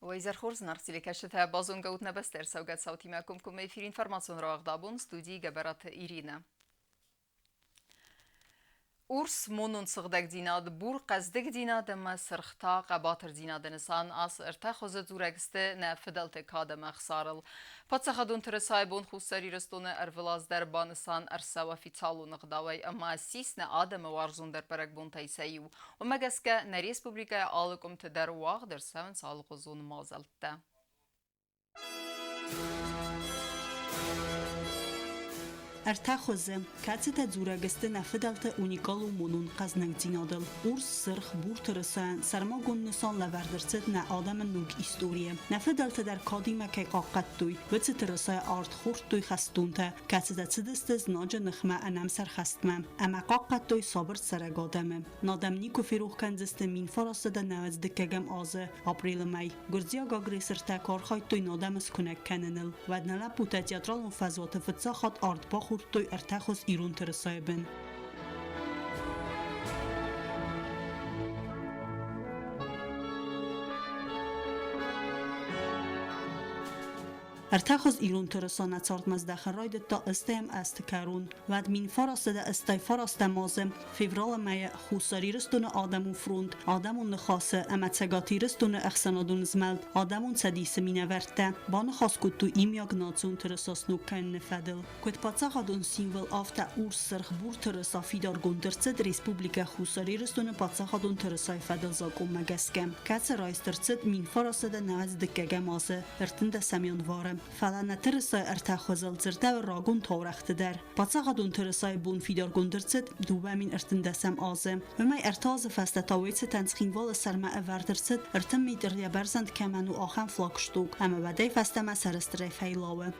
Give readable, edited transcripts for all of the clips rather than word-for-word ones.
Уӕ изӕр хорз, зынаргъ телекӕсджытӕ! Базонгӕ ут нӕ бӕстӕ ӕрцӕугӕ цаутимӕ комкоммӕ эфир информацион рауагъд абон студийы Гӕбӕраты Иринӕ. Урс монон сыгъдӕгдзинад, бур хъӕздыгдзинад ӕмӕ сырх та хъӕбатырдзинады нысан ацы ӕртӕ хуызы дзурӕг сты нӕ фыдӕлты кад ӕмӕ ӕхсарыл. Паддзахадон тырысайы бон Хуссар Ирыстоны ӕрвылаз дӕр банысан ӕрцӕуы официалон ӕгъдауӕй ӕмӕ ссис нӕ адӕмы уарзондӕр бӕрӕгбонтӕй сӕ иу. Уымӕ гӕсгӕ нӕ республикӕйы алы къуымты дӕр уагъд ӕрцӕуынц алыгъуызон мадзӕлттӕ. Ӕртӕ хуызы, кӕцытӕ дзурӕг сты нӕ фыдӕлты уникалон монон хъӕзныгдзинадыл. Урс, сырх, бур тырысайӕн сӕрмагонд нысан лӕвӕрд ӕрцыд нӕ адӕмы ног историйы. Нӕ фыдӕлтӕ дӕр кадимӕ кӕй хъахъхъӕдтой, уыцы тырысайы ард хордтой хӕстонтӕ, кӕцытӕ цыдысты знаджы ныхмӕ ӕнӕмсӕр хӕстмӕ ӕмӕ хъахъхъӕдтой сабыр цӕрӕг адӕмы. Адӕм никуы ферох кӕндзысты 1992 азы апрелы мӕй. Гуырдзиаг агрессортӕ куы архайдтой адӕмы скуынӕг кӕныныл, уӕд нӕ лӕппутӕ театралон фӕзуаты фыццаг хатт арт бахордтой ӕртӕхуыз ирон тырысайы бын. Ӕртӕхуыз ирон тырыса нӕ цардмӕ здӕхын райдыдта ӕстӕм азты кӕрон. Уӕд 1989 азы февралы мӕйы Хуссар Ирыстоны Адӕмон фронт, Адӕмон Ныхасы ӕмӕ Цӕгат Ирыстоны ӕхсӕнадон змӕлд Адӕмон Цӕдисы минӕвӕрттӕ баныхас кодтой иумиаг национ тырыса сног кӕныны фӕдыл. Куыд паддзахадон символ, афтӕ урс-сырх-бур тырыса фидаргонд ӕрцыд Республикӕ Хуссар Ирыстоны паддзахадон тырысайы фӕдыл закъонмӕ гӕсгӕ, кӕцы райст ӕрцыд 1992 азы 13 январы. Фӕлӕ нӕ тырысайы ӕртӕ хуызыл дзырдӕуы рагон таурӕгъты дӕр. Паддзахадон тырысайы бон фидаргонд ӕрцыд 2013 азы. Уымӕй ӕртӕ азы фӕстӕ та уыцытӕн Цхинвалы сӕрмӕ ӕвӕрд ӕрцыд 30 метр йӕ бӕрзӕнд кӕмӕн у, ахӕм флагшток, ӕмӕ уӕдӕй фӕстӕмӕ сӕрыстырӕй фӕйлауы.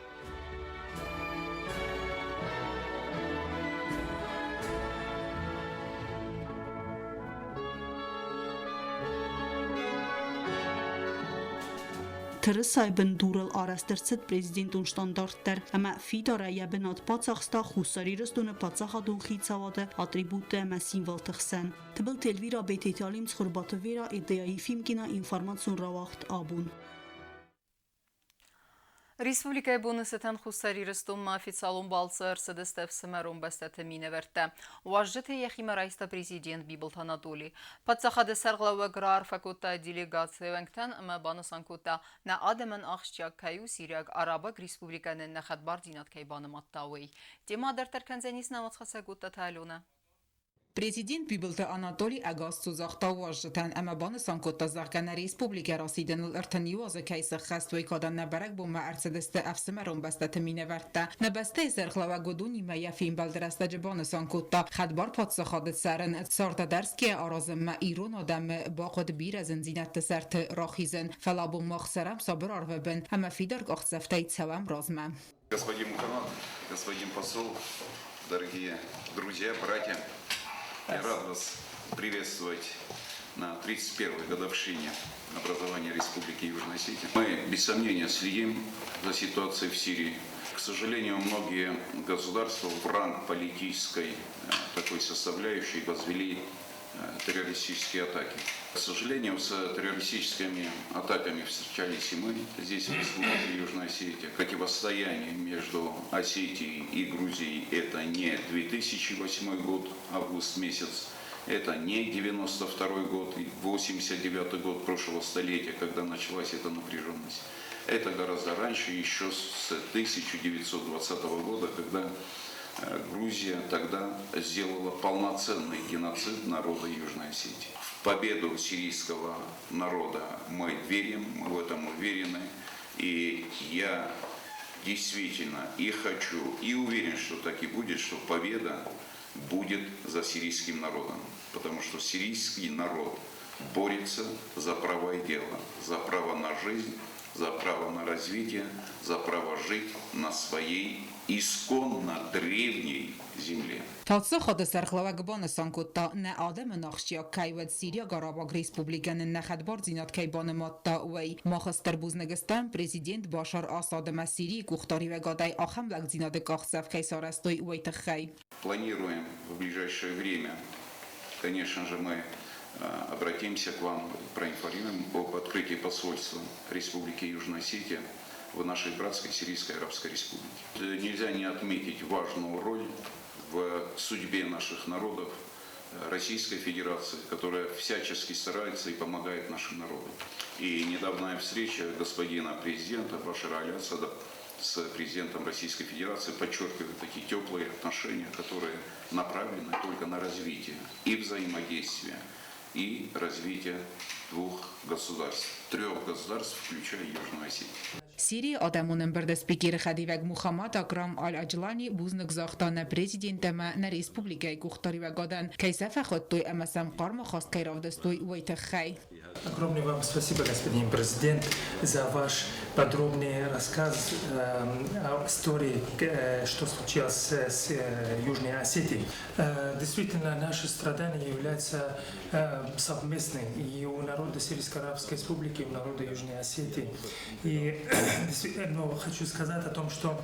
Тырысайы бындурыл арӕзт ӕрцыд президентон стандарт дӕр ӕмӕ фидарӕй йӕ бынат бацахста Хуссар Ирыстоны паддзахадон хицауады атрибуттӕ ӕмӕ символты хсӕн. Тыбылты Эльвира, Бететы Алим, Цхуырбаты Вера, Эдея Ефимкина, информацион рауагъд абон. Республикӕйы боны цытӕн Хуссар Ирыстонмӕ официалон балцы ӕрцыдысты ӕфсымӕрон бӕстӕты минӕвӕрттӕ. Уазджыты йӕхимӕ райста президент Бибылты Анатоли. Паддзахады сӕргълӕууӕг раарфӕ кодта делегацийы уӕнгтӕн ӕмӕ банысан кодта, нӕ адӕмӕн ахсджиаг кӕй у Сириаг Арабаг Республикӕ нын нӕ хӕдбардзинад кӕй банымадта, уый. Темӕ дарддӕр кӕндзӕнис нӕ уацхӕссӕг Уыдтаты Аленӕ. Президент Бибылты Анатоли ӕгас цу загъта уазджытӕн ӕмӕ банысан кодта, зӕгъгӕ, нӕ республикӕ расидыныл 31 азы кӕй сӕххӕст, уый кадӕн нӕ бӕрӕгбонмӕ ӕрцыдысты ӕфсымӕрон бӕстӕты минӕвӕрттӕ. Нӕ бӕстӕйы сӕргълӕууӕг уыдонимӕ йӕ фембӕлды рӕстӕджы банысан кодта, хӕдбар паддзахады цӕрын, цардӕдӕрсгӕ аразынмӕ ирон адӕмы бахъуыд бирӕ зындзинӕдты сӕрты рахизын, фӕлӕ абон мах цӕрӕм сабыр арвы бын ӕмӕ фидар къахдзӕфтӕй цӕуӕм размӕ. Господин Мухаммад, господин посол, дорогие друзья, братья, я рад вас приветствовать на 31-й годовщине образования Республики Южная Осетия. Мы, без сомнения, следим за ситуацией в Сирии. К сожалению, многие государства в ранг политической такой составляющей возвели террористические атаки. К сожалению, с террористическими атаками встречались и мы здесь, в Республике Южная Осетия. Противостояние между Осетией и Грузией – это не 2008 год, август месяц, это не 92 год и 89 год прошлого столетия, когда началась эта напряженность. Это гораздо раньше, еще с 1920 года, когда Грузия тогда сделала полноценный геноцид народа Южной Осетии. В победу сирийского народа мы верим, мы в этом уверены. И я действительно и хочу, и уверен, что так и будет, что победа будет за сирийским народом. Потому что сирийский народ борется за правое дело, за право на жизнь, за право на развитие, за право жить на своей исконно древней земле. Паддзахады сӕргълӕууӕг банысан кодта, нӕ адӕмӕн ахсджиаг кӕй уыд Сириаг Арабаг Республикӕ нын нӕ хӕдбардзинад кӕй банымадта, уый. Мах стыр бузныг стӕм президент Башар Асад ӕмӕ Сирийы къухдариуӕгадӕй ахӕм лӕгдзинады къахдзӕф кӕй сарӕзтой, уый тыххӕй. Планируем в ближайшее время, конечно же, мы Обратимся к вам, проинформируем об открытии посольства Республики Южная Осетия в нашей братской Сирийской Арабской Республике. Нельзя не отметить важную роль в судьбе наших народов Российской Федерации, которая всячески старается и помогает нашим народам. И недавняя встреча господина президента Башара аль-Асада с президентом Российской Федерации подчеркивает такие теплые отношения, которые направлены только на развитие и взаимодействие, и развитие двух государств, трех государств, включая Южную Осетию. Сирийы Адӕмон ӕмбырды спикеры хӕдивӕг Мухаммад Акрам Аль-Аджлани бузныг загъта нӕ Президент ӕмӕ нӕ республикӕйы къухдариуӕгадӕн, кӕй сӕ фӕхуыдтой ӕмӕ сӕм хъарм ахаст кӕй равдыстой, уый тыххӕй. Огромное вам спасибо, господин президент, за ваш подробный рассказ о истории, что случилось с Южной Осетией. Действительно, наши страдания являются совместными и у народа Сирийской Арабской Республики, и у народа Южной Осетии. И но хочу сказать о том, что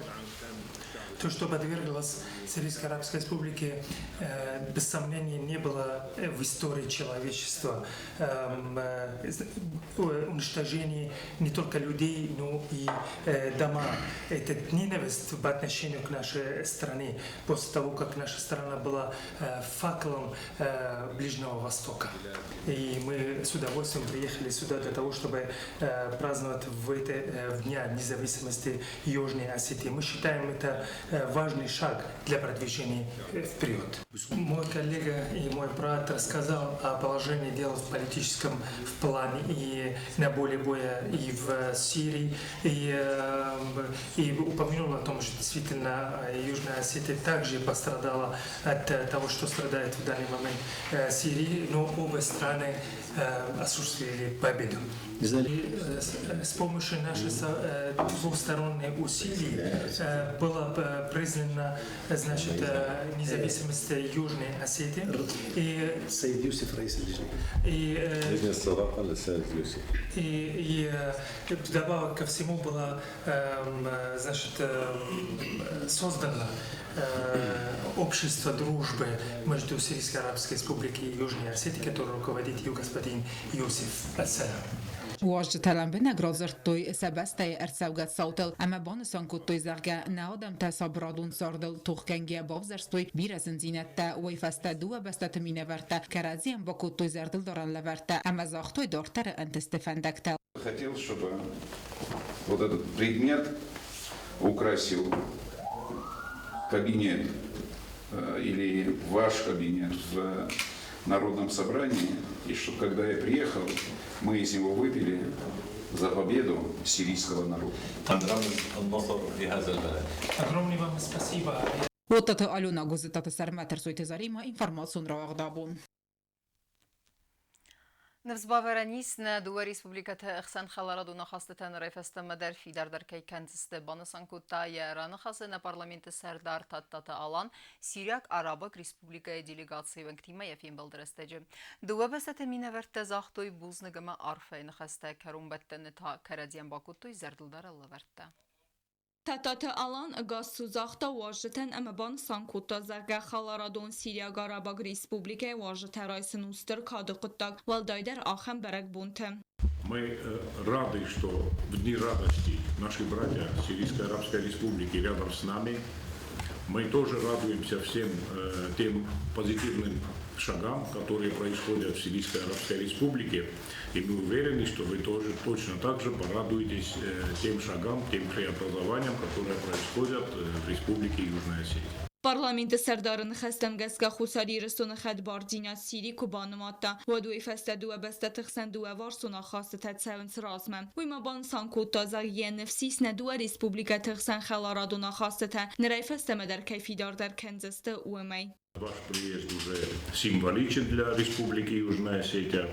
то, что подверглось Сирийской Арабской Республике, без сомнения, не было в истории человечества. Уничтожение не только людей, но и дома. Это ненависть по отношению к нашей стране, после того, как наша страна была факелом Ближнего Востока. И мы с удовольствием приехали сюда для того, чтобы праздновать в это в Дня независимости Южной Осетии. Мы считаем это важный шаг для продвижения вперед. Мой коллега и мой брат рассказал о положении дел в политическом в плане и на поле боя и в Сирии, и упомянул о том, что действительно Южная Осетия также пострадала от того, что страдает в данный момент Сирия, но оба страны осуществили победу. И с помощью наших двусторонних усилий была признана, значит, независимость Южной Осетии. И, السيد يوسف رئيس اللجنة и, لجنة الصداقة للسيد يوسف и вдобавок ко всему было значит, создано общество дружбы между Сирийской Арабской Республикой и Южной Осетией, которое руководит ее господин Юсиф Ассалам. Уазджытӕ лӕмбынӕг радзырдтой сӕ бӕстӕйы ӕрцӕугӕ цаутыл ӕмӕ банысан кодтой, зӕгъгӕ, нӕ адӕмтӕ сабырадон цардыл тохгӕнгӕйӕ бавзӕрстой бирӕ зындзинӕдтӕ. Уый фӕстӕ дыууӕ бӕстӕты минӕвӕрттӕ кӕрӕдзийӕн бакодтой зӕрдылдарӕн лӕвӕрттӕ ӕмӕ загътой дарддӕры ӕнтысты фӕндӕгтӕ. Хотел, чтобы вот этот предмет украсил кабинет или ваш кабинет в Народном собрании, и чтобы, когда я приехал, мы из него выпили за победу сирийского народа. رمز النصر لهذا البلد. Огромное вам спасибо. Оттаты Алена, Гуызыттаты Сӕрмӕт, Ӕрсойты Заремӕ, информацион рауагъд Абон. Ныфс бавӕрӕн ис, нӕ дыууӕ республикӕты ӕхсӕн хӕларадон ахастытӕ нырӕй фӕстӕмӕ дӕр фидардӕр кӕй кӕндзысты, банысан кодта йӕ раныхасы нӕ парламенты сӕрдар Тадтаты Алан Сириаг Арабаг Республикӕйы делегацийы уӕнгтимӕ йӕ фембӕлды рӕстӕджы. Дыууӕ бӕстӕты минӕвӕрттӕ загътой бузныг ӕмӕ арфӕйы ныхӕстӕ, кӕронбӕттӕны та кӕрӕдзийӕн бакодтой зӕрдылдарӕн лӕвӕрттӕ. Тадтаты Алан ӕгас цу загъта уазджытӕн ӕмӕ банысан кодта, зӕгъгӕ, хӕларадон Сириаг Арабаг Республикӕйы уазджытӕ райсын у стыр кады хъуыддаг, уӕлдайдӕр ахӕм бӕрӕгбонты. Мы рады, что в дни радости наши братья Сирийской Арабской Республики рядом с нами. Мы тоже радуемся всем тем позитивным шагам, которые происходят в Сирийской Арабской Республике. И мы уверены, что вы тоже точно так же порадуетесь тем шагам, тем преобразованиям, которые происходят в Республике Южная Осетия. Парламенты сӕрдары ныхӕстӕм гӕсгӕ Хуссар Ирыстоны хӕдбардзинад Сири куы банымадта, уӕд уый фӕстӕ дыууӕ бӕстӕты хсӕн дыууӕварсон ахастытӕ цӕуынц размӕ. Уый ма банысан кодта, зӕгъгӕ, йӕ ныфс ис, нӕ дыууӕ республикӕты хсӕн хӕларадон ахастытӕ нырӕй фӕстӕмӕ дӕр кӕй фидардӕр кӕндзысты, уымӕй. Ваш приезд уже символичен для Республики Южная Осетия.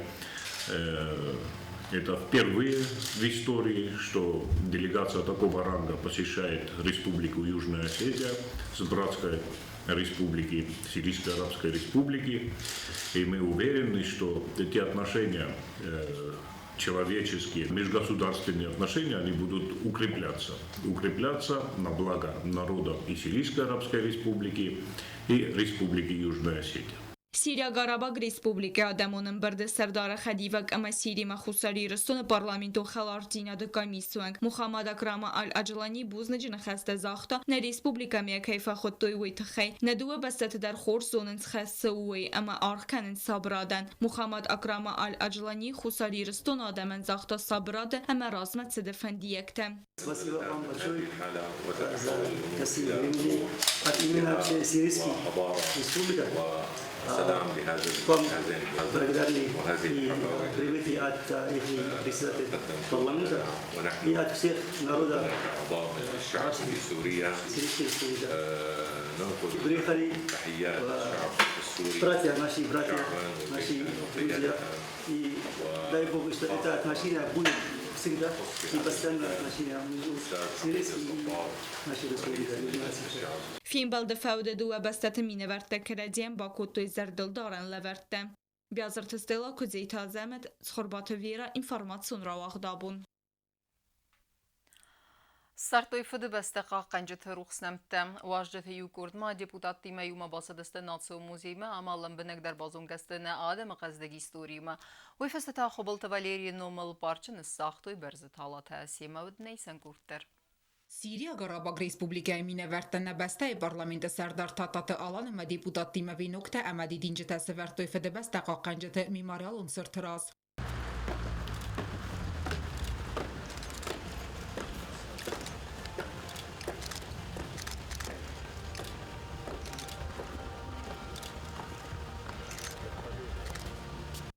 Это впервые в истории, что делегация такого ранга посещает Республику Южная Осетия с братской республики, Сирийской Арабской Республики. И мы уверены, что эти отношения человеческие, межгосударственные отношения, они будут укрепляться. Укрепляться на благо народов и Сирийской Арабской Республики, и Республики Южная Осетия. Сириаг Арабаг Республикӕйы Адӕмон ӕмбырды сӕрдары хӕдивӕг ӕмӕ Сиримӕ Хуссар Ирыстоны парламентон хӕлардзинады комиссы уӕнг Мухаммад Акрама Аль-Аджлани бузныджы ныхӕстӕ загъта, нӕ республикӕмӕ кӕй фӕхуыдтой, уый тыххӕй. Нӕ дыууӕ бӕстӕты дӕр хорз зонынц хӕс цы у, уый ӕмӕ аргъ кӕнынц сабырадӕн. Мухаммад Акрама Аль-Аджлани Хуссар Ирыстоны адӕмӕн загъта сабырады ӕмӕ размӕцыды фӕндиӕгтӕ. Спасибо вам большое за гостиное времени. От имени Сирийской Республики вам благодарны и прибытие от их председателя парламента и от всех народа Сирийской Республики. Приехали братья, наши братья, наши друзья. И дай Бог, что это отношение будет всегда и постоянно отношения между Сирийской и нашей республикой. Фембӕлды фӕуды дыууӕ бӕстӕты минӕвӕрттӕ кӕрӕдзийӕн бакодтой зӕрдылдарӕн лӕвӕрттӕ. Биазырты Стелла, Куыдзейты Азӕмӕт, Цхуырбаты Вера, информацион рауагъд абон. Ссардтой Фыдыбӕстӕ хъахъхъӕнджыты рухс нӕмттӕ. Уазджыты иу къордмӕ депутаттимӕ иумӕ бацыдысты национ музеймӕ ӕмӕ лӕмбынӕгдӕр базонгӕ сты нӕ адӕмы хъӕздыг историимӕ. Уый фӕстӕ та Хуыбылты Валерийы номыл парчы ныссагътой бӕрзы талатӕ. Семӕ уыд нӕ исӕн къорд дӕр. Сириаг Арабаг Республикӕйы минӕвӕрттӕ нӕ бӕстӕйы парламенты сӕрдар Тадтаты Алан ӕмӕ депутаттимӕ веноктӕ ӕмӕ дидинджытӕ сӕвӕрдтой Фыдыбӕстӕ хъахъхъӕнджыты мемориалон цырты раз.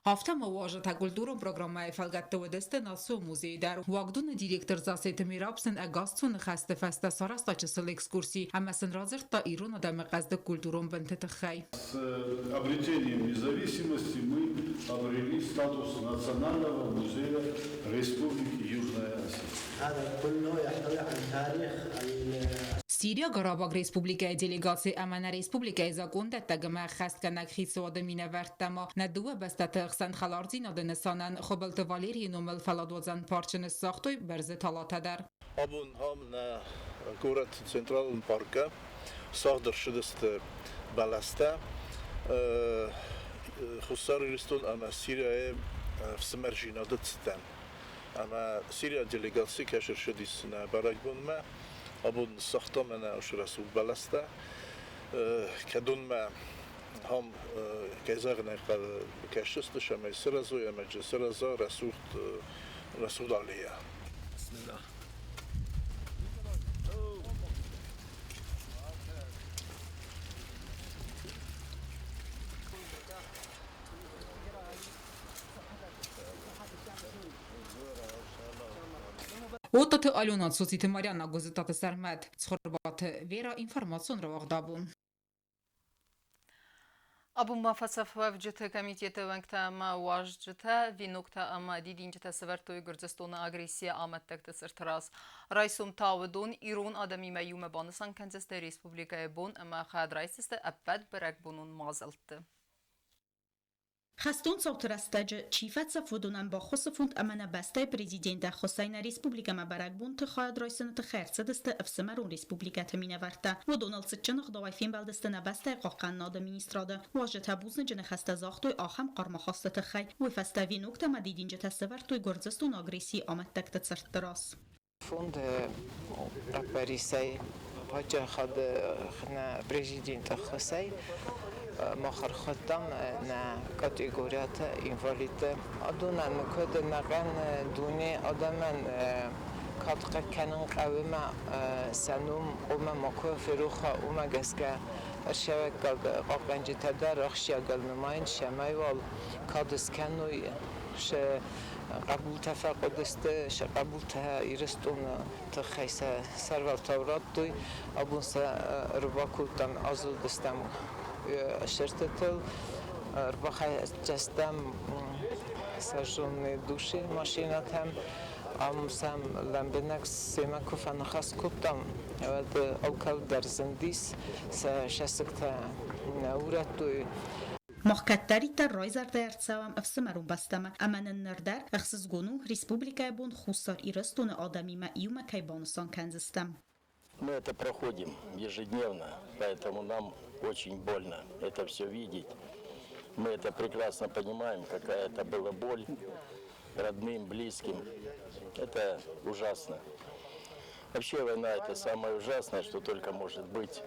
Афтӕ ма уазджытӕ культурон программӕйы фӕлгӕтты уыдысты национ музейы дӕр. Уагдоны директор Засеты Мираб сын ӕгасцу ныхӕсты фӕстӕ сарӕзта чысыл экскурси ӕмӕ сын радзырдта ирон адӕмы хъӕздыг культурон бынты тыххӕй. С обретением независимости мы обрели статус Национального музея Республики Южная Осетия. Сириаг Арабаг Республикӕйы делегаци ӕмӕ нӕ республикӕйы закъондӕттӕг ӕмӕ ӕххӕстгӕнӕг хицауады минӕвӕрттӕ ма нӕ дыууӕ бӕстӕты ӕхсӕн хӕлардзинады нысанӕн Хуыбылты Валерийы номыл фӕлладуадзӕн парчы ныссагътой бӕрзы талатӕ дӕр. Абон ам нӕ горӕты централон паркы сагъд ӕрцыдысты бӕлӕстӕ. Хуссар Ирыстон ӕмӕ Сирияйы ӕфсымӕрдзинады цытӕн. Ӕмӕ Сирийаг делегаци кӕс ӕрцыдис нӕ бӕрӕгбонмӕ. Абон ныссагътам ӕнӕ уыцы рӕсугъд бӕлӕстӕ. Кӕдонмӕ ам, кӕй зӕгъын ӕй хъӕуы, кӕсдзысты, цӕмӕй сырӕзой ӕмӕ сырӕза рӕсугъд, рӕсугъд аллея. Оттаты Алена, Цоциты Марьяна, Гуызытаты Сӕрмӕт, Цхуырбаты Вера, информацион рауагъдабон. Абон ма фӕцӕфуӕвджыты комитеты уӕнгтӕ ӕмӕ уазджытӕ веноктӕ ӕмӕ дидинджытӕ сӕвӕрдтой Гуырдзыстоны агрессийы амӕттӕгты цырты раз. Райсом та уыдон ирон адӕмимӕ иумӕ банысан кӕндзысты республикӕйы бон ӕмӕ хайад райсдзысты ӕппӕт бӕрӕгбонон мадзӕлтты. Хӕстон цауты рӕстӕджы чи фӕцӕф, уыдонӕн баххуысы фонд ӕмӕ нӕ бӕстӕйы президент ӕххуысӕй нӕ республикӕмӕ бӕрӕгбонты хайад райсыны тыххӕй ӕрцыдысты ӕфсымӕрон республикӕты минӕвӕрттӕ. Уыдоныл цытджын ӕгъдауӕй фембӕлдысты нӕ бӕстӕйы хъахъхъӕнынады министрады. Уазджытӕ бузныджы ныхӕстӕ загътой ахӕм хъармахасты тыххӕй. Уый фӕстӕ веноктӕ ӕмӕ дидинджытӕ сӕвӕрдтой Гуырдзыстоны агрессийы амӕттӕгты цыртты раз. Фонды хъӕппӕрисӕй паддзахады нӕ президенты ӕххуысӕй мах ӕрхуыдтам нӕ категориаты инвалидты. Адонӕн куыд ӕнӕхъӕн дуне адӕмӕн кад кӕнын хъӕуы ӕмӕ сӕ ном хъуамӕ макуы ферох уа, уымӕ гӕсгӕ ӕрсӕвӕггаг хъахъхъӕнджытӕ дӕр ахсджиагыл нымайынц, цӕмӕй уал кад скӕной сӕ хъӕбултӕ фӕхъуыдысты, сӕ хъӕбултӕ Ирыстоны тыххӕй сӕ сӕрвӕлтау радтой. Абон сӕ ӕрбакодтам, азылдыстӕм сырдтытыл, ӕрбахӕццӕ сожженные души машинӕтӕм. Ам сӕм лӕмбынӕг семӕ куы фӕныхас кодтам, уӕд алкӕд дӕр зындис, сӕ сӕсыгтӕ нӕ урӕдтой. Мах кӕддӕриддӕр райзӕрдӕ ӕрцӕуӕм ӕфсымӕрон бӕстӕмӕ ӕмӕ нын ныр дӕр ӕхсызгон у, республикӕйы бон Хуссар Ирыстоны адӕмимӕ иумӕ кӕй банысан кӕндзыстӕм. Мы это проходим ежедневно, поэтому нам очень больно это все видеть. Мы это прекрасно понимаем, какая это была боль родным, близким. Это ужасно. Вообще война – это самое ужасное, что только может быть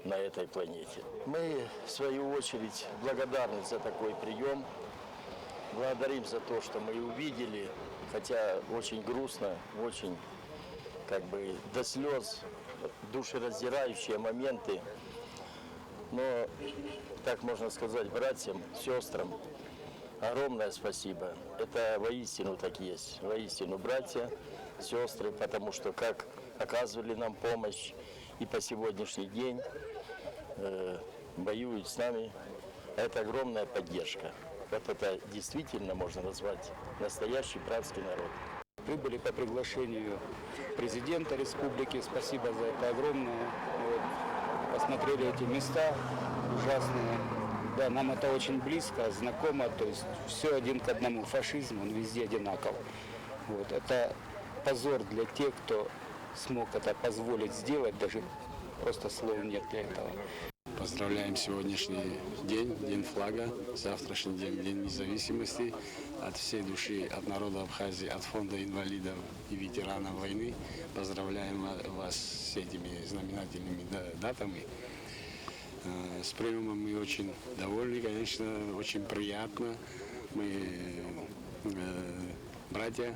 на этой планете. Мы, в свою очередь, благодарны за такой прием. Благодарим за то, что мы увидели, хотя очень грустно, очень как бы до слез, душераздирающие моменты. Но, так можно сказать, братьям, сестрам, огромное спасибо. Это воистину так есть. Воистину братья, сестры, потому что как оказывали нам помощь и по сегодняшний день воюют с нами. Это огромная поддержка. Вот это действительно можно назвать настоящий братский народ. Прибыли по приглашению президента республики. Спасибо за это огромное. Вот. Посмотрели эти места ужасные. Да, нам это очень близко, знакомо. То есть все один к одному. Фашизм, он везде одинаков. Вот. Это позор для тех, кто смог это позволить сделать. Даже просто слов нет для этого. Поздравляем сегодняшний день, День флага, завтрашний день, День независимости. От всей души, от народа Абхазии, от Фонда инвалидов и ветеранов войны. Поздравляем вас с этими знаменательными датами. С приемом мы очень довольны, конечно, очень приятно. Мы братья,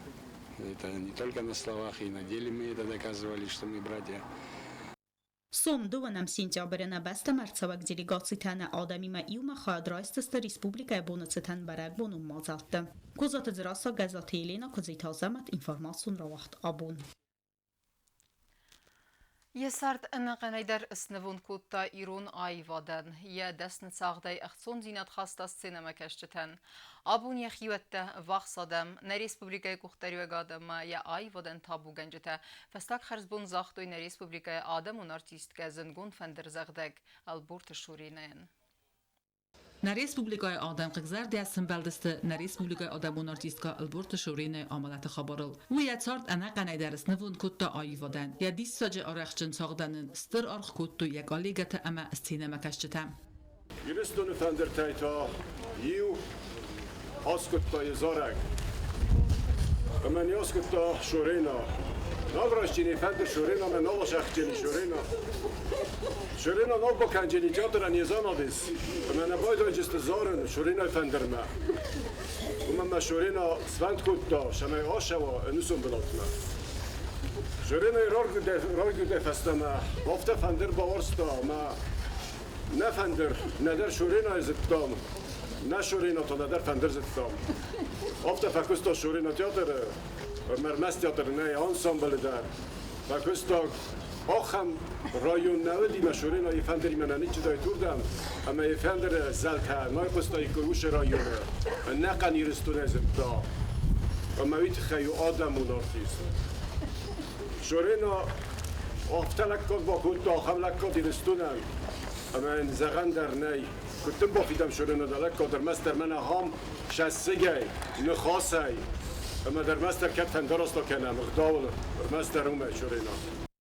это не только на словах, и на деле мы это доказывали, что мы братья. Сом дыууӕнӕм сентябры нӕ бӕстӕм ӕрцӕуӕг делегацитӕ нӕ адӕмимӕ иумӕ хайад райсдзысты республикӕйы боны цытӕн бӕрӕгбонон мадзӕлтты. Козаты Дзерассӕ, Гӕззаты Еленӕ, Куыдзиты Азӕмӕт, информацион рауагъд Абон. Йӕ цард ӕнӕхъӕнӕй дӕр снывонд кодта ирон аивадӕн. Йӕ дӕсны цагъдӕй ӕхцондзинад хаста сценӕмӕкӕсджытӕн. Абон йӕ хиуӕттӕ, ввахс адӕм, нӕ республикӕйы къухдариуӕгад ӕмӕ йӕ аивадӕн табугӕнджытӕ фӕстаг хӕрзбон загътой нӕ республикӕйы адӕмон артисткӕ зындгонд фӕндырдзӕгъдӕг Ӕлборты Шуринӕйӕн. Нӕ республикӕйы адӕм хъыгзӕрдӕйӕ сӕмбӕлдысты нӕ республикӕйы адӕмон артисткӕ Ӕлборты Шуринӕйы амӕлӕты хабарыл. Уый йӕ цард ӕнӕхъӕнӕй дӕр снывонд кодта аивадӕн. Йӕ диссаджы арӕхстджын цагъдӕн ын стыр аргъ кодтой йӕ коллегӕтӕ ӕмӕ сценӕмӕкӕсджытӕ. Ирыстоны фӕндыртӕй та иу аскъуыдта йӕ зарӕг. Ӕмӕ не аскъуыдта Шорена. Нал райсджени фӕндыр Шорена ӕмӕ нал асӕхджени Шорена. Шорена нал бакӕнджени театрӕн йе занадис. Ӕмӕ нӕ байдайджысты зарын Шоренайы фӕндырмӕ. Уымӕн ма Шорена сфӕнд кодта, цӕмӕй ацӕуа ӕнусон бынатмӕ. Шоренайы раргуырдӕй фӕстӕмӕ афтӕ фӕндыр бауарзта ӕмӕ нӕ фӕндыр, нӕдӕр Шоренайы зыдтам, нӕ Шорена та нӕдӕр фӕндыр зыдтам. Афтӕ фӕкуыста Шорена театры, ӕрмӕст театры нӕй, ансамблы дӕр. Фӕкуыста ахӕм район нӕ уыди мӕ Шоренайы фӕндыримӕ нӕ ниччыдаид уырдӕм, ӕмӕ йӕ фӕндыры зӕлтӕ найхъуыстаиккой уыцы районы, ӕнӕхъӕн Ирыстонӕй зыдта. Ӕмӕ уый тыххӕй у адӕмон артист. Шорена афтӕ лӕггад бакодта, ахӕм лӕггад Ирыстонӕн, ӕмӕ йын зӕгъӕн дӕр нӕй. Куыд дын бафидӕм Шорена дӕ лӕггад, ӕрмӕстдӕр мӕнӕ ахӕм сӕссыгӕй, ныхасӕй, ӕмӕ дӕ ӕрмӕстдӕр кӕд фӕндараст кӕнӕм ӕгъдауыл, ӕрмӕстдӕр уымӕй, Шорена.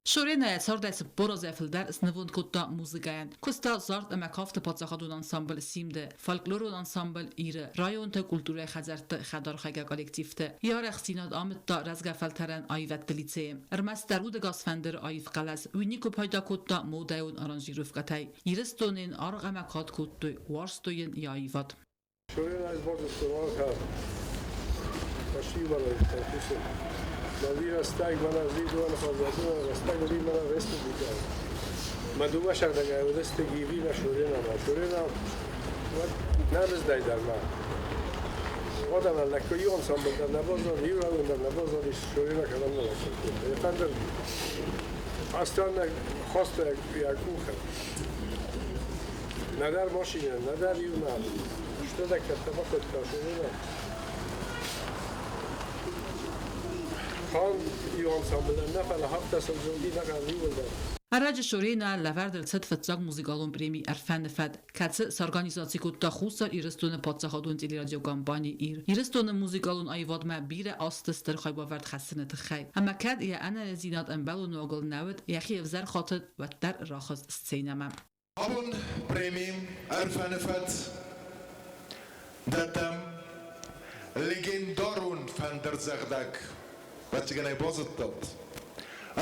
Шорена йӕ цардӕй 40 азӕй фылдӕр снывонд кодта музыкӕйӕн. Куыста зард ӕмӕ кафты паддзахадон ансамбль «Симд-ы», фольклорон ансамбль «Ир-ы», районты культурӕйы хӕдзӕртты хӕдархайгӕ коллективты. Йӕ арӕхстдзинад амыдта рӕзгӕ фӕлтӕрӕн аивӕдты лицейы. Ӕрмӕстдӕр удӕгас фӕндыры аив хъӕлӕс, уый никуы пайда кодта модӕйон аранжировкӕтӕй. Ирыстоны йын аргъ ӕмӕ кад кодтой, уарзтой йын йӕ аивад. Шорена избордзыстуалха фӕсивӕдӕй конкурсы. Мӕ рӕстӕг мӕнӕ зидуан хӕдзӕдуан рӕстӕг уыди мӕнӕ республикӕйы. Мӕ дыууӕ сӕрдӕгӕй уыдысты Гиви мӕ Шорена. Мӕ Шорена уӕд нӕ рыздӕй дӕр ма. Oda лӕггой ансамбль дӕр нӕ баззад, иу район дӕр нӕ баззадис, Шорена кӕдӕм нӕ лӕггад кодта. Йӕ фӕндыр астӕнӕг хаста йӕ къухы. Нӕдӕр машинӕ, нӕдӕр иумӕ. Стӕдӕггӕдтӕ бакодта Шорена. Канд иу ансамблӕн нӕ, фӕлӕ хафтӕ сыл зылди нӕхъӕн иууылдӕр. Ӕрӕджы Шорейнӕ лӕвӕрд ӕрцыд фыццаг музыкалон преми «Ӕрфӕны фӕд», кӕцы сорганизаци кодта Хуссар Ирыстоны паддзахадон телерадиокомпани «Ир». Ирыстоны музыкалон аивадмӕ бирӕ азты стыр хайбавӕрд хӕссыны тыххӕй. Ӕмӕ кӕд йӕ ӕнӕниздзинад ӕмбӕлон уагыл нӕ уыд, йӕхи ӕвзӕр хатыд, уӕддӕр рахызт сценӕмӕ. Абон преми «Ӕрфӕны фӕд» Дӕттӕм легендарон фӕндырдзӕгъдӕг, ӕвӕццӕгӕн ӕй базыдтат,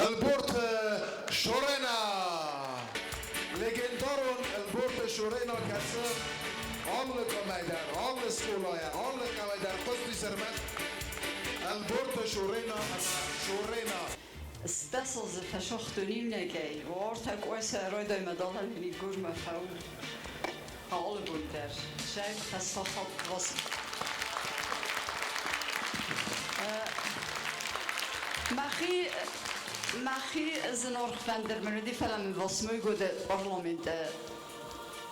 Ӕлборты Шорена! Легендарон Ӕлборты Шорена кӕцы алы комӕй дӕр, алы скъолайӕ, алы хъӕуӕй дӕр хъуыстис ӕрмӕст Ӕлборты Шорена ӕмӕ Шорена. Стасыл дзы фӕсыгътон иунӕгӕй, уартӕ Къуайса райдай мӕ далӕ гурмӕ фӕу. Алы бон дӕр сӕ хӕсфӕхатт вас. Мӕхи мӕхи зынаргъ фӕндыр мын уыди, фӕлӕ мын Восмойгоды парламенты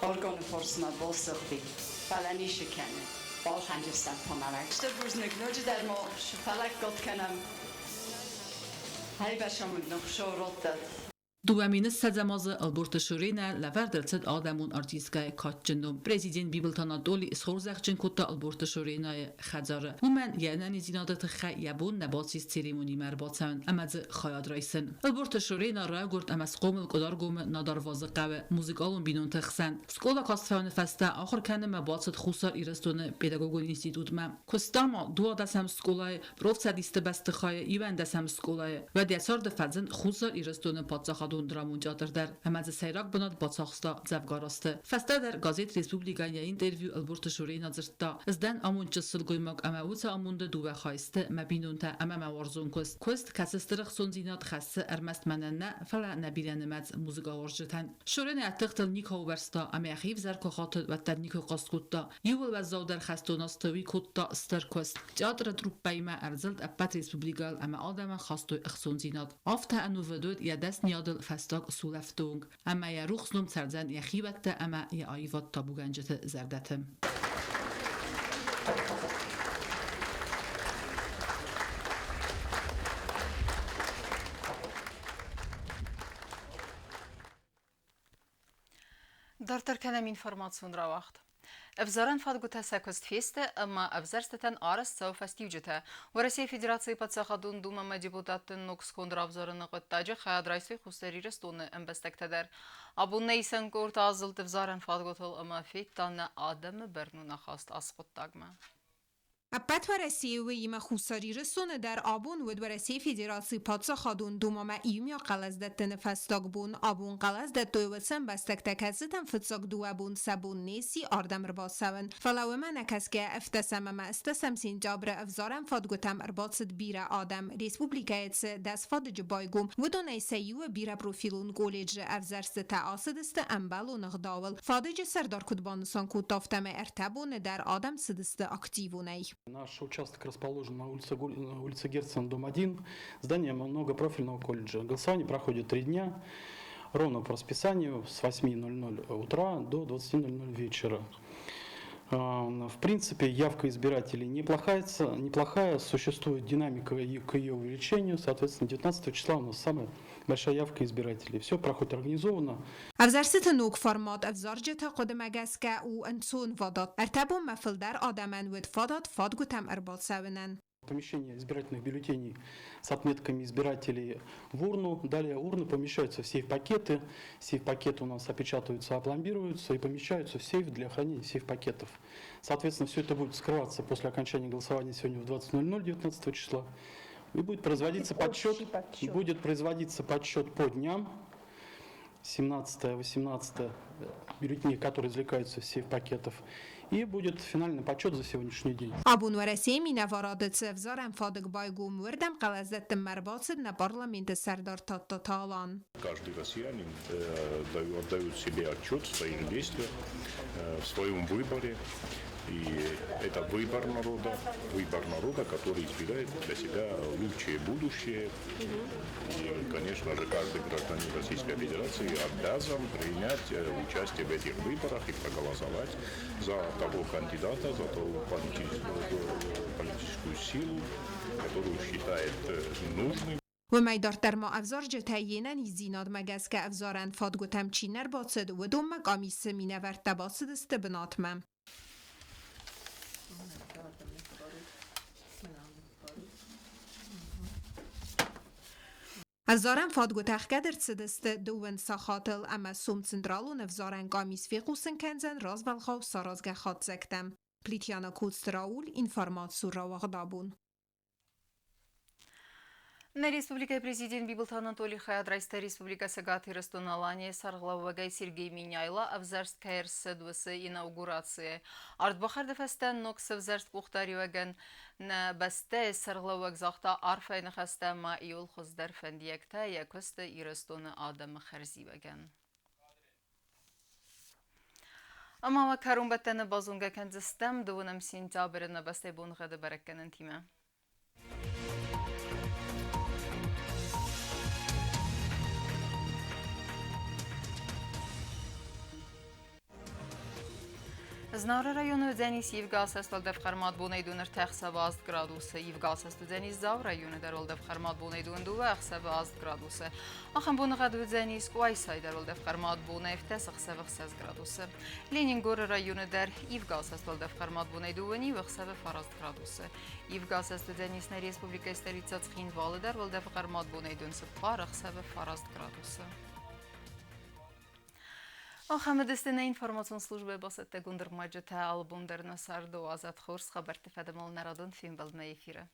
органы фарсмӕ басыгъди. Фӕлӕ ницы кӕны. Балхӕнджыстӕм фонарӕг. Стыр бузныг, ноджыдӕр ма фӕлӕггад кӕнӕм. Хайбӕсамунд нын Хуыцау раттӕд. 2020 азы Ӕлборты Шоренӕ лӕвӕрд ӕрцыд адӕмон артисткӕйы кадджын ном. Президент Бибылты Анатоли схорзӕхджын кодта Ӕлборты Шоренӕйы хӕдзары. Уымӕн йӕ ӕнӕниздзинады тыххӕй йӕ бон нӕ бацис церемонимӕ ӕрбацӕуын ӕмӕ дзы хайад райсын. Ӕлборты Шоренӕ райгуырд ӕмӕ схъомыл Къуыдаргомы Надарвазы хъӕуы музыкалон бинонты хсӕн. Скъола каст фӕуыны фӕстӕ ахуыр кӕнынмӕ бацыд Хуссар Ирыстоны педагогон институтмӕ. Куыста ма 12-ӕм скъолайы Профцӕдисты бӕстыхайы 11-ӕм скъолайы уӕд йӕ царды фӕзынд Хуссар Ирыстоны паддзахадон драмон театр дӕр ӕмӕ дзы сӕйраг бынат бацахста дзӕвгар азты. Фӕстӕдӕр газет «Республикӕ-йӕн йӕ интервью Ӕлборты Шорейна дзырдта: «Ӕз дӕн амондджын сылгоймаг ӕмӕ уыцы амонды дыууӕ хайы сты мӕ бинонтӕ ӕмӕ мӕ уарзон куыст. Куыст, кӕцы стыр ӕхцондзинад хӕссы ӕрмӕст мӕнӕн нӕ, фӕлӕ нӕ бирӕнымӕц музыкауарзджытӕн». Шорен йӕ тыхтыл никуы ӕвӕрста ӕмӕ йӕхи ӕвзӕр куы хатыд, уӕддӕр никуы хъаст кодта. Иууыл уӕззаудӕр хӕстон азты уый кодта стыр куыст. Театры труппӕимӕ ӕрзылд ӕппӕт республикӕйыл ӕмӕ адӕмӕн хастой ӕхцондзинад. Афтӕ ӕнувыд уыд йӕ дӕсныйадыл фӕстаг сулӕфты онг, ӕмӕ йӕ рухс ном цӕрдзӕн йӕ хиуӕттӕ ӕмӕ йӕ аивад табугӕнджыты зӕрдӕты. Дарддӕр кӕнӕм информацион рауагъд. Ӕвзарӕн фадгуытӕ сӕ куыст фесты ӕмӕ ӕвзӕрстытӕн арӕзт цӕуы фӕстиуджытӕ. Уӕрӕсейы Федерацийы Паддзахадон Думӕмӕ депутатты ног сконд равзарыны хъуыддаджы хайад райстой Хуссар Ирыстоны ӕмбӕстӕгтӕ дӕр. Абон нӕ исӕн къорд азылд ӕвзарӕн фадгуытыл ӕмӕ федта нӕ адӕмы бӕрнон ахаст ацы хъуыддагмӕ. Ӕппӕт Уӕрӕсейы уыимӕ Хуссар Ирыстоны дӕр абон уыд Уӕрӕсейы Федерацийы Паддзахадон Думӕмӕ иумиаг хъӕлӕсдӕттыны фӕстаг бон. Абон хъӕлӕс дӕттой уыцы ӕмбӕстӕгтӕ, кӕцытӕн фыццаг дыууӕ бон сӕ бон не сси ардӕм ӕрбацӕуын. Фӕлӕ уымӕ нӕ кӕсгӕйӕ ӕвддӕсӕм ӕмӕ ӕстдӕсӕм сентябры ӕвзарӕн фадгуытӕм ӕрбацыд бирӕ адӕм. Республикӕйы цы 10 фадыджы байгом, уыдонӕй сӕ иуы бирӕпрофилон колледжы ӕвзӕрстытӕ ацыдысты ӕмбӕлон ӕгъдауыл. Фадыджы сӕрдар куыд банысан кодта, афтӕмӕй ӕртӕ боны дӕр адӕм цыдысты активонӕй. Наш участок расположен на улице Герцена, дом 1, здание многопрофильного колледжа. Голосование проходит 3 дня, ровно по расписанию с 8:00 утра до 20:00 вечера. В принципе, явка избирателей неплохая, существует динамика к ее увеличению. Соответственно, 19 числа у нас самая большая явка избирателей. Все проходит организованно. Ӕвзӕрстыты ног формат ӕвзарджыты хъуыдымӕ гӕсгӕ у ӕнцонвадат. Ӕртӕ бонмӕ фылдӕр адӕмӕн уыд фадат фадгуытӕм ӕрбацӕуынӕн. Помещение избирательных бюллетеней с отметками избирателей в урну. Далее урны помещаются в сейф-пакеты. Сейф-пакеты у нас опечатываются, опломбируются и помещаются в сейф для хранения сейф-пакетов. Соответственно, все это будет вскрываться после окончания голосования сегодня в 20:00 19 числа. И будет производиться подсчет по дням. 17, 18 бюллетеней, которые извлекаются из сейф-пакетов. И будет финальный подсчет за сегодняшний день. Абон Уӕрӕсейы минӕварады цы ӕвзарӕн фадыг байгом, уырдӕм хъӕлӕсдӕттынмӕ ӕрбацыд нӕ парламенты сӕрдар Тадтаты Алан. Каждый россиянин отдает себе отчет в своих действиях, в своем выборе. И это выбор народа, который избирает для себя лучшее будущее. И, конечно же, каждый гражданин Российской Федерации обязан принять участие в этих выборах и проголосовать за того кандидата, за ту политическую силу, которую считает нужным. Уымӕй дарддӕр ма ӕвзарджытӕ йе нӕниздзинадмӕ гӕсгӕ ӕвзарӕн фадгуытӕм чи не рбацыд, уыдонмӕ къамисы минӕвӕрттӕ бацыдысты бынатмӕ. Ӕвзарӕн фадгуытӕ ӕхгӕд ӕрцыдысты дыууын сахатыл ӕмӕ сом Централон ӕвзарӕн къамис фехъусын кӕндзӕн развӕлгъау саразгӕ хатдзӕгтӕ. Плитяна Коцты Рауль, информацион рауагъд абон. Нӕ республикӕйы президент Бибылты Анатолий хайад райста Республикӕ Цӕгат Ирыстон-Аланийы сӕргълӕууӕгӕй Сергей Меняйло ӕвзӕрст кӕй ӕрцыд, уыцы инаугурацийы. Ардбахӕрды фӕстӕ ног сӕвзӕрст къухдариуӕгӕн нӕ бӕстӕйы сӕргълӕууӕг загъта арфӕйы ныхӕстӕ ӕмӕ иууыл хуыздӕр фӕндиӕгтӕ йӕ куысты Ирыстоны адӕмы хӕрзиуӕгӕн. Ӕмӕ уӕ кӕронбӕттӕны базонгӕ кӕндзыстӕм дыууынӕм сентябры нӕ бӕстӕйы боныгъӕды бӕрӕггӕнӕнтимӕ. Знауыры районы уыдзӕнис ивгӕ уӕлдӕф хъӕрмад бонӕй дон ӕртӕ ӕхсӕвы аст градусы. Ивгӕ уыдзӕнис Дзауы районы дӕр уӕлдӕф хъӕрмад бонӕй дон дыууӕ ӕхсӕвы аст градусы. Ахӕм боныгъӕд уыдзӕнис Къуайсайы дӕр уӕлдӕф хъӕрмад бонӕй ӕртӕ ӕхсӕвы ӕхсӕз градусы. Ленингоры районы дӕр ивгӕ уӕлдӕф хъӕрмад бонӕй дыууӕ иу ӕхсӕвы фараст градусы. Ивгӕ уыдзӕнис нӕ республикӕйы столицӕ Цхинвалы дӕр уӕлдӕф хъӕрмад бонӕй дон цыппар ӕхсӕвы фараст градусы. Ахӕм уыдысты нӕ информацион службӕйы бацӕттӕгонд ӕрмӕджытӕ. Алы бон дӕр нӕ царды уадзӕд хорз хабӕртты фӕдыл нӕ радон фембӕлдмӕ эфиры.